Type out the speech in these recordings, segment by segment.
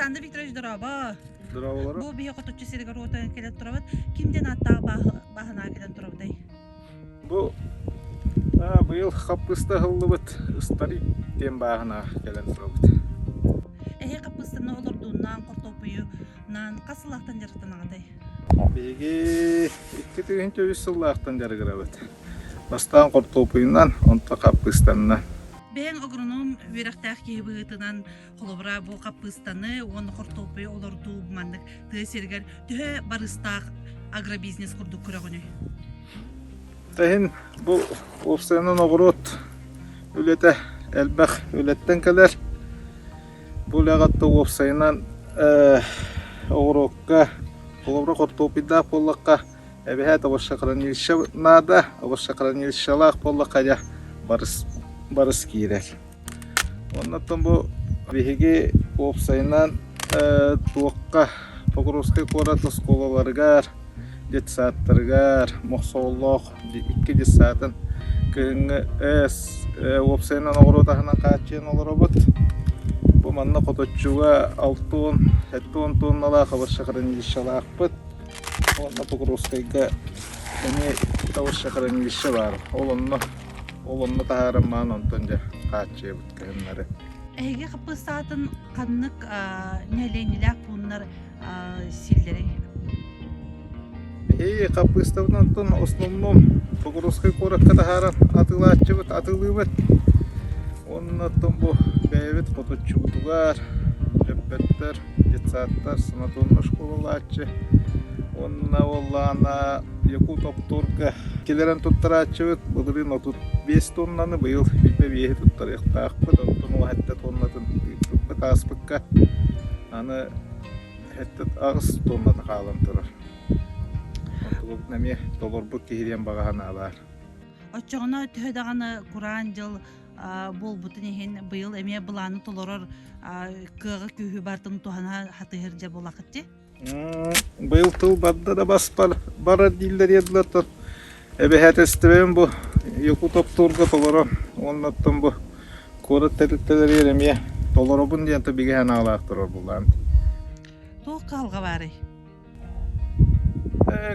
Александр Викторович, дорообо. Дорооболору. Бу биһи хотуччу сиригэр уотан кэлэн турабыт. Ким диэн ааттаах бааһынаа кэлэн турабытай? Бу быйыл хаппыста ыһыллыбыт Старик диэн бааһына кэлэн турабыт. Эһи хаппыстаны олордууннаан, хортуоппуйунаан хас сыллаахтан дьарыктанаҕытай? Биһиги 2003 сыллаахтан дьарыгырабыт. Бастаан хортуоппуйунан, онто хаппыстанна. Бэйэҥ агроном үөрэхтээх киһи быһыытынан Холобура, бу хаппыыстаны уонна хортуоппуйу олордуу маннык тыа сиригэр төһө барыстаах агробизнес курдук көрөҕүнүй? Тэһин бу уопсайынан оҕуруот үлэтэ элбэх үлэттэн кэлэр. Бу үлэҕэ уопсайынан оҕуруокка холобура хортуоппуйдаах буоллахха эбэһээт овощехранилище наада, овощехранилищелаах буоллахха дьэ барыс барыс киирэр. Оннуттан бу биһиги уопсайынан туохха Покровскай куорат оскуолаларыгар, детсадтарыгар Мохсоҕоллоох икки детсадын кыһыҥҥы уопсайынан оҕуруот аһынан хааччыйан олоробут. Бу манна Хоточчуга 60 70 туонналаах овощехранилищелаахпыт. Уонна Покровскайга эмиэ овощехранилище баар. Ол онно Ол онно таһааран маан онтон дьэ хааччыйабыт кыһыннары. Эһиги хаппыыстаатын ханнык нэһилиэнньэлээх пууннар силлэрий? Биһиги хаппыыстабытын онтон основном Покровскай куоракка таһааран атыылааччыбыт, атыылыыбыт. Уонна оттон бу бэйэбит хотуччубутугар, Дьөппөттөр, детсадтар, санаторнай школалааччы уонна уоллаана Якутоптуурга киллэрэн туттарааччыбыт былырыын 35 тоннаны, быйыл 25-и туттарыахтаахпыт, оттон 17 тоннатын тыыппыппыт ааспыкка аны 8 тонната хаалан турар. Онтубут эмиэ толорбут киһи диэн баҕа санаа баар. Оччоҕуна төһө даҕаны кураан дьыл буолбутун иһин быйыл эмиэ былааны толорор кыаҕы күүһү барытын туһана хатыһыр дьэ буолахыт дии? Быйыл тыл барда да бас барар дииллэр иэдилэр эбэһээтэлистибэбин бу Якутоптуурга толорон уонна оттон бу куорат тэрилтэлэригэр эмиэ толоробун диэн бигэ санаалаах турар булаан. Туох кыһалҕа баарый?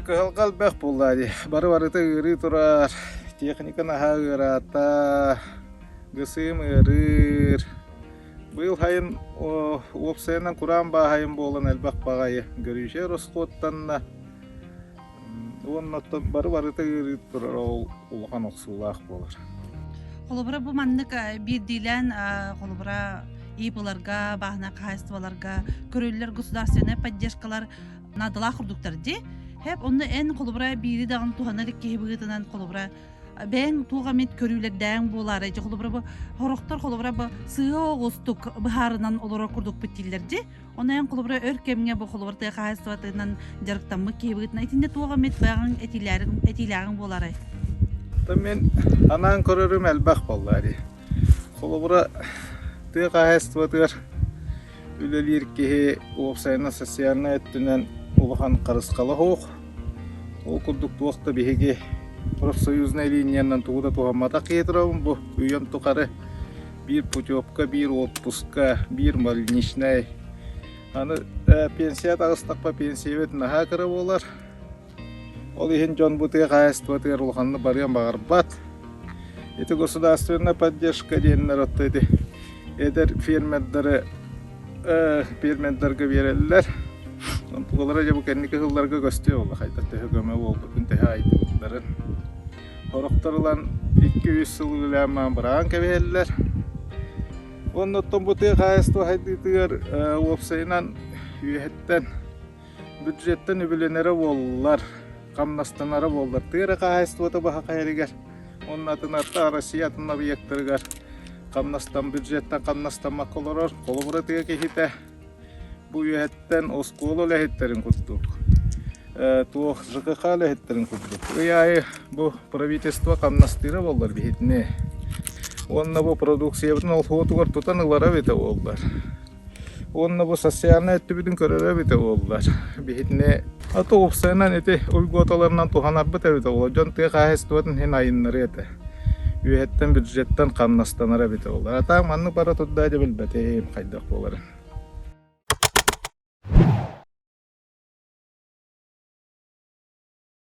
Кыһалҕа элбэх буолла дии. Бары барыта ыарыы турар. Техника наһаа ыараата. Гысыым ыарыыр. Быйыл сайын уопсайынан кураан бааһайын буолан элбэх баҕайы көрүүчэй ороскуоттанна. Уонна оттон бары барыта ыарыы турар ол улахан охсуулаах буолар. Холобура бу маннык биирдиилээн холобура ИП-ларга, бааһынай хаһаайыстыбаларга көрүллэр государственнай поддержкалар наадалаах курдуктар дии. Хэп онно эн холобура биири даҕаны туһанар киһи быһыытынан холобура бэйэҥ туох эмит көрүүлэрдээҥ буолаарай дьэ холобура бу сорохтор холобура бу сыа оҕустук быһаарынан олорор курдукпут дииллэр дии ону эн холобура өр кэмҥэ бу холобура тыа хаһаайыстыбатынан дьарыктаммыт киһи быһыытынан итиннэ туох эмит бэйэҥ этиилээҕиҥ буолаарай Мин анаан көрөрүм элбэх буолла дии. Холобура тыа хаһаайыстыбатыгар Үлэлиир киһи уопсайынан социальнай өттүнэн улахан харысхала суох. Ол курдук туох да биһиги профсоюзнай линиянан тугу да туһамматах киһи турабын бу үйэм тухары биир путевка, биир отпуска, биир больничнай. Аны пенсия таҕыстахпа пенсиябыт наһаа кыра буолар. Ол иһин дьон бу тыа хаһаайыстыбатыгар улаханнык барыан баҕарбат. Ити государственная поддержка диэннэр отто ити эдэр фермердары фермердарга биэрэллэр. Онтулара дьэ бу кэнники сылларга көстүө буолла хайдах төһө көмө буолбутун, төһө айдыбыттарын. Сорохтор ылан 2-3 сыл үлэлээн баран быраҕан кэбиһэллэр. Уонна оттон бу тыа хаһаайыстыба сайдыытыгар уопсайынан үөһэттэн Бюджеттан үбүлэнэрэ буоллар, хамнастанара буоллар, тыа эрэ хаһаайыстыбата баһа хайарыгар уонна атын Россия атын объектарыгар хамнастан бюджеттан хамнастаммакка олорор. Холобура тыа киһитэ бу үөһэттэн оскуола үлэһиттэрин курдук, туох ЖКХ үлэһиттэрин курдук ый аайы бу правительство хамнастыыра буоллар биһитини. Уонна бу продукциябытын ол хуотугар тутан ылара эбитэ буоллар. Уонна бу социальнай өттүбүтүн көрөрө эбитэ буоллар. Биһитини аты уопсайынан ити уйгуоталарынан туһанарбыт эбитэ буоллар. Дьон тыа хаһаайыстыбатын иһин айыннарыа этэ. Үөһэттэн бюджеттан хамнастанар эбитэ буоллар. А так маннык бара турда дьэ билбэтим хайдах буоларын.